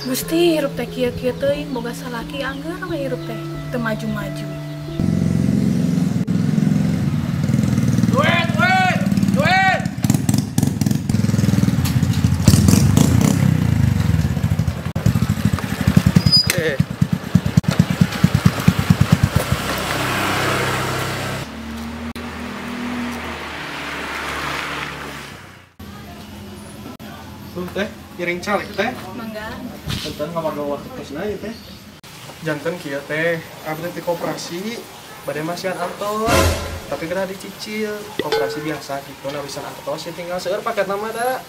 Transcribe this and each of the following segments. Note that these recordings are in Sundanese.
Gusti hirup teh kieu-kieu teuing boga salaki angger we hirup teh teu maju-maju. Duit, duit, duit. Tuh teh, ngiring calik teh. Mangga. Jantan ngamagawa waktu ieu teh. Jantan kieu teh, abdi ti koperasi bade masihan artos, tapi kena dicicil. Koperasi biasa gitu, nawisan artos ya tinggal seueur paket nama da.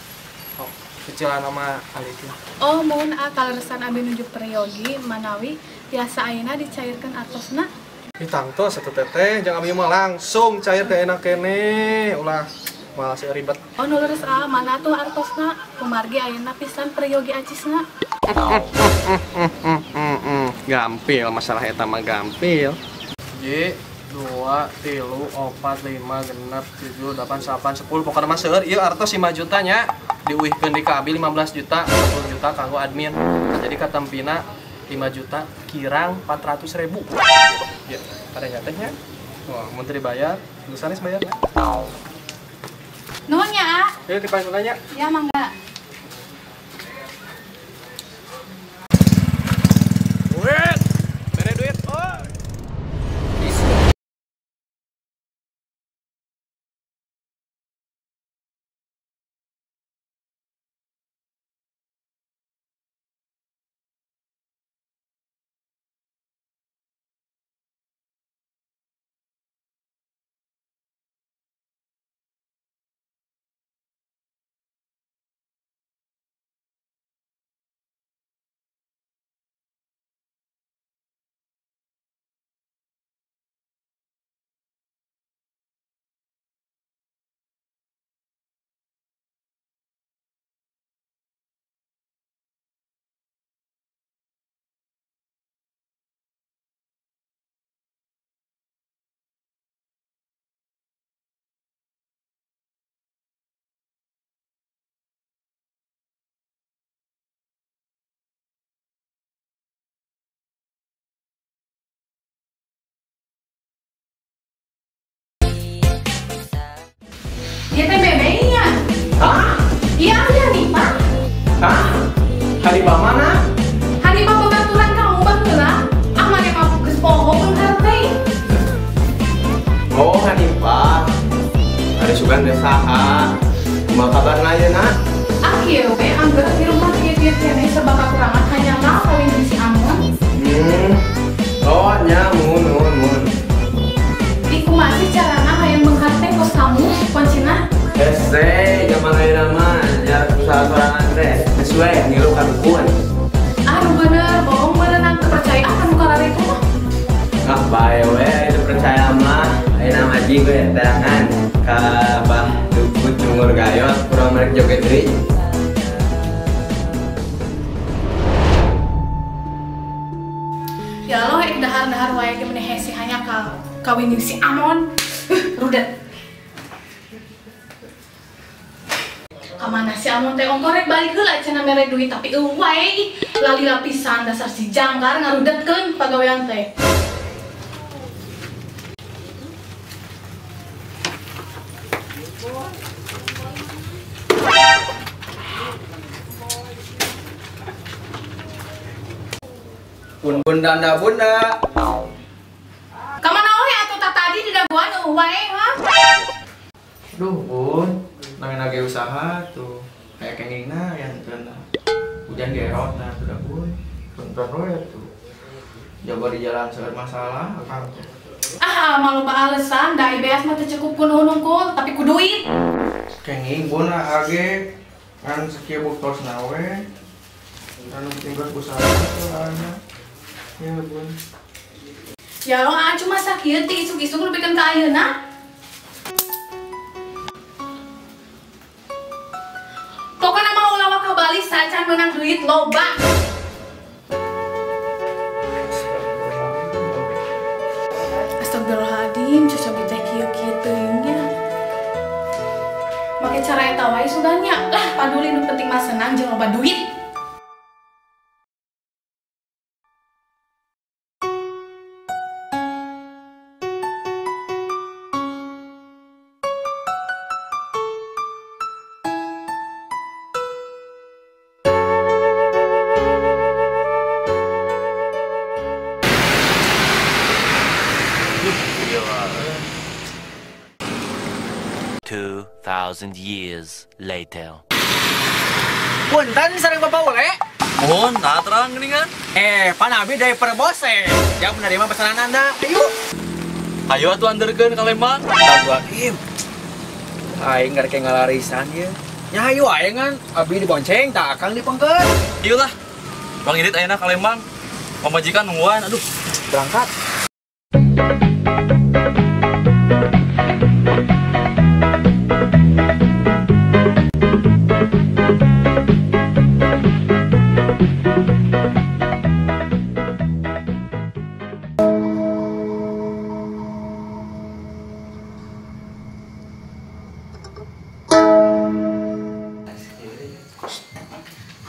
Oh, cicilan nama alit lah. Oh, mohon a kaleresan abdi nuju peryogi manawi biasa ayeuna dicairkeun artosna. Ih tangtos atuh teteh, jang abdi mah langsung cair teh enak keneh, ulah malah seueur ribet. Oh, nu leres a, mana tuh artosna? Kumargi ayeuna pisan peryogi acisna. Gampil, masalah eta mah gampil. J, 2, 3, 4, 5, 6, 7, 8, 9, 10. Pokokna mah seueur ieu artos 5 juta nya. Diuihkeun di ka abi 15 juta, 10 juta kanggo admin. Jadi katempina 5 juta kirang 400.000. Ya, kadanya teh nya. Wah, mun teu dibayar, geus sanes bayar nya. Nuhun ya, A. Ayo dipanggil nya. Ya, mangga. Duit. Bere duit. Oh. Dia teh bebenya. Hah? Iya, abdi Hanifah. Hah? Hanifah mana? Hanifah babaturan kamu baheula. Ah mane mah geus poho beunghar teh. Oh, Hanifah. Ada sugan teh saha? Kumaha kabarna ayeuna? Ah kieu we angger di rumah kieu-kieu keneh serba kakurangan hanya mah kawin jeung si Amon. Oh, nya mun mun mun. Ih kumaha sih carana hayang beunghar teh kos kamu kuncina? Hese, zaman ayeuna mah nya usaha sorangan teh geus we ngilu ka dukun. Ah, nu bener, bohong berenang kepercayaan anu karare itu mah. Ah, bae we itu percaya mah. Ayeuna mah ji we terangan ka Bah Dukun Cungur Gayot kurang merek joget deui. Ya Allah, ek dahar-dahar wae ge meni hese hanya ka kawin jeung si Amon. Rudet. Kamana si Amon teh ongkorek balik heula cenah mere duit tapi eueuh wae lali lapisan dasar si jangkar ngarudetkeun pagawean teh. Bun bun danda bunda. Kamana we atuh tah tadi di dagoan eueuh wae ha? Duh bun, namanya lagi usaha tuh kayak kengingna yang kena hujan gerot nah sudah bun, bentar we tuh. Jago di jalan seueur masalah akang teh. Ah, malu ba alasan da IBS mah teu cukup ku nuhun hungkul tapi ku duit. Kenging bun age kan sakieu buktosna we. Anu penting geus usaha tuh anya. Ya bun. Ya Allah, cuma sakieu ti isuk-isuk nepikeun ka ayeuna. Pokokna mah ulah waka bali sacan meunang duit loba. Astagfirullahaladzim, cocok teh kieu-kieu teuing nya. Make cara eta wae sugan nya. Lah, paduli nu penting mah senang jeung loba duit. 2,000 years later. Punten sareng Bapak Ule. Mohon, nah terang geuningan. Pan abi driver bose. Yang menerima pesanan Anda. Ayo. Ayo atuh anterkeun ka Lembang. Tah Kim. Aing ngarek ngalarisan ieu. Nya hayu aing kan abi dibonceng tah akang dipengkeun. Ieu lah. Bang Idit ayeuna ka Lembang. Pamajikan nungguan, aduh. Berangkat.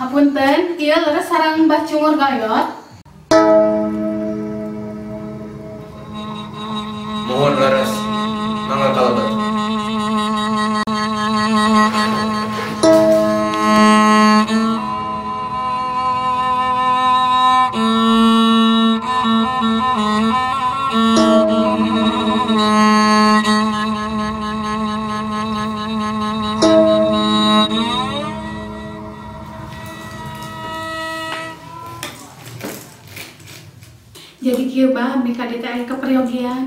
Hapunten, ieu leres sareng Mbah Cungur Gayot. Mohon leres, mangga kalebet. Jadi kieu bah, abdi ka dieu teh aya keperyogian.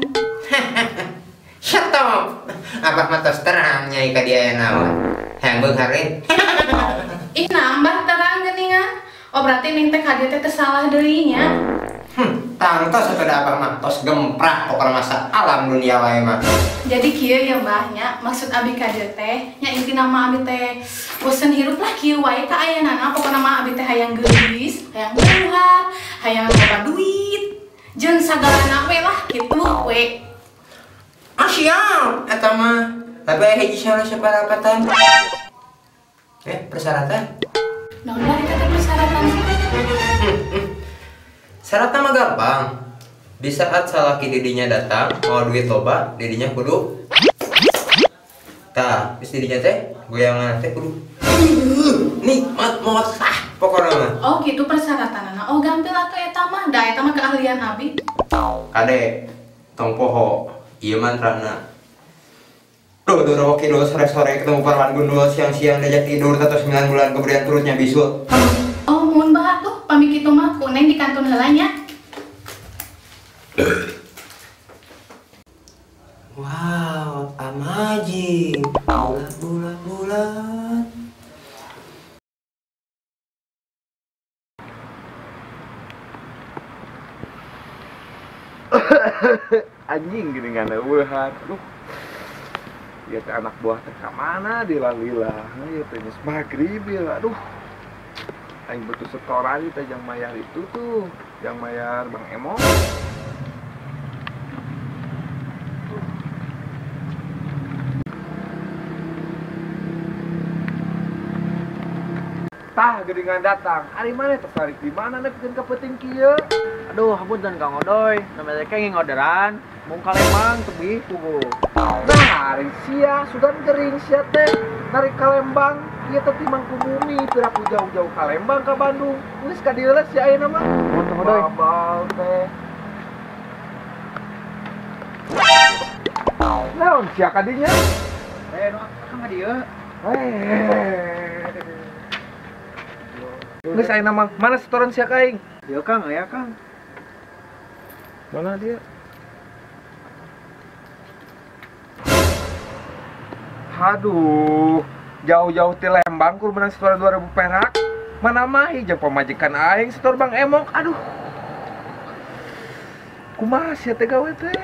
Stop. Abah mah tos terang nyai ka dieu aya naon. Hayang beunghar we. Ih nambah terang geuningan. Oh berarti neng teh ka dieu teh teu salah deui nya. Tangtos atuh da abah mah tos gemprah pokona masa alam dunia wae mah. Jadi kieu ya bah nya, maksud abi ka dieu teh nya intina mah abi teh bosen hirup lah kieu wae ka ayeunana pokona mah abi teh hayang geulis, hayang beunghar, hayang loba duit. Jeung sagalana we lah kitu we. Ah siap eta mah. Tapi aya hiji syarat saparapatan. Persyaratan? Naon lah eta teh persyaratan? Syaratna mah gampang. Di saat salaki didinya datang, mau duit loba, didinya kudu. Tah, geus didinya teh goyangan teh kudu. Nikmat maot ah pokona mah. Oh gitu persyaratanana. Oh gampil atuh eta mah, da eta mah keahlian abi. Kade, tong poho, ieu mantrana. Duh, Doro Kidul sore-sore ketemu Parwan Gundul, siang-siang diajak tidur, atau 9 bulan kemudian perutnya bisul. Oh, mohon bah tuh, pamit kitu mah ku neng di kantun heula nya. Wow, amazing. Bulat, bulat, bulat. Anjing gini nggak ada ulah. Aduh. Ya teh anak buah teh ka mana dilalilah. Ya teh geus magrib ya. Aduh. Aing butuh setoran teh yang mayar itu tuh, yang mayar Bang Emo. Tah geuningan datang. Ari mana tertarik di mana nepikeun ka peuting kieu? Aduh, hapunten Kang Odoy, namanya teh kenging orderan, mung ka Lembang tebih puguh. Nah, ari sia sugan gering sia teh narik ka Lembang, ieu teh timang ku bumi, piraku jauh-jauh ka Lembang ka Bandung. Geus ka dieu lah sia ayeuna mah. Mun Kang Odoy. Babal teh. Naon sia ka dinya? Nu akang ka dieu. Geus ayeuna mah mana setoran sia ka aing? Ieu Kang, aya Kang. Mana dia? Aduh, jauh-jauh ti Lembang kur menang setoran 2000 perak. Mana mahi jeung pamajikan aing setor Bang Emok. Aduh. Kumaha sia teh gawe teh?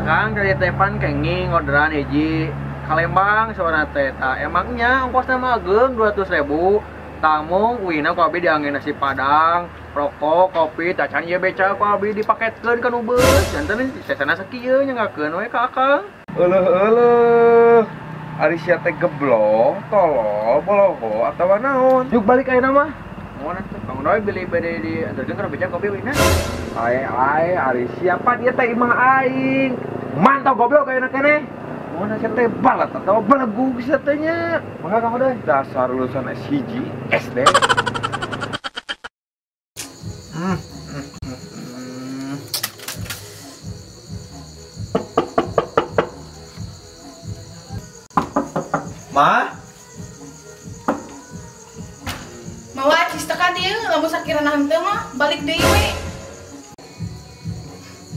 Kang ka teh pan kenging orderan hiji ka Lembang saurna teh. Tah emangnya ongkosna mah ageung 200.000. Tamung uina ku abi diangge nasi padang, rokok, kopi, tacan ieu beca ku abi dipaketkeun ka nu beus. Janten sesana sakieu nyangakeun we ka akang. Euleuh euleuh. Ari sia teh geblong, tolol, boloho atawa naon? Yuk balik ayeuna mah. Mun atuh Kang Doy beli bade diantarkeun ka beca kopi uina. Ae ae ari siapa dia teh imah aing. Mantap goblok ayeuna keneh. Mun sia teh balat atawa belegug sia teh nya. Mangga Kang Odoy. Dasar lulusan S1 SD. Ma? Mawa acis teh ka dieu lamun sakirana henteu mah balik deui we.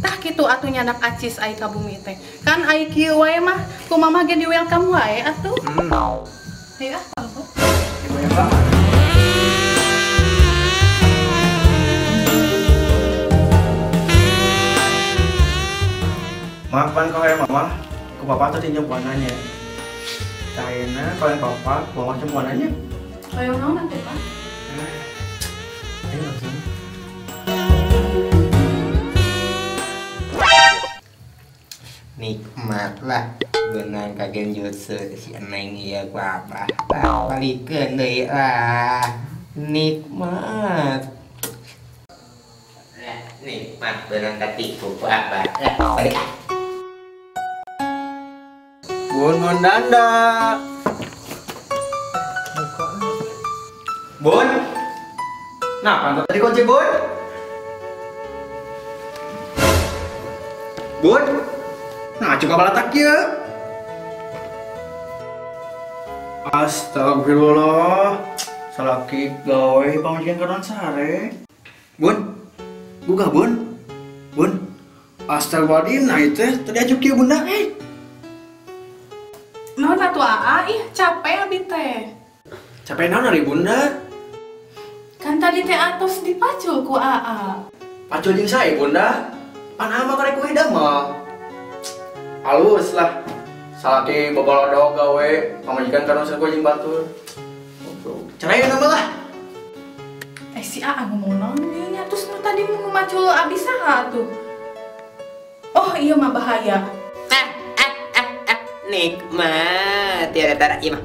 Tah kitu atuh nyandak acis ai ka bumi teh. Kan ai kieu wae mah ku mama ge di welcome wae atuh. Hayu ah, kalebet. Maaf pan kau ya mama, ku papa tuh tinjau puananya. Kaina kalau yang papa, mama cuma puananya. Ayo naon nanti pak? Ayo langsung. Nikmat lah benang kagen jutsu si Neng ieu ku abah. Tah balikeun deui lah. Nikmat. Lah nikmat benang katipu ku abah. Lah balik ah. Bun bun danda. Bun. Nah, pantat tadi kunci bun. Bun. Nah, coba balatak ya. Astagfirullah. Salaki gawe pamajikan karon sare. Bun. Buka bun. Bun. Astagfirullahaladzim, nah itu tadi ajuk kieu bunda eh. Naon atuh aa, ih capek abi teh. Capek naon ari bunda? Kan tadi teh atos dipacul ku aa. Pacul jeung sae bunda? Pan ama karek kuih damel. Halus lah. Salaki babalodog gawe pamajikan karon sarua jeung batur. Cerai nama lah. Eh si aa ngomong naon deui nya terus nu tadi nu macul abi saha atuh? Oh iya mah bahaya. Nikmat tiada tara ieu mah.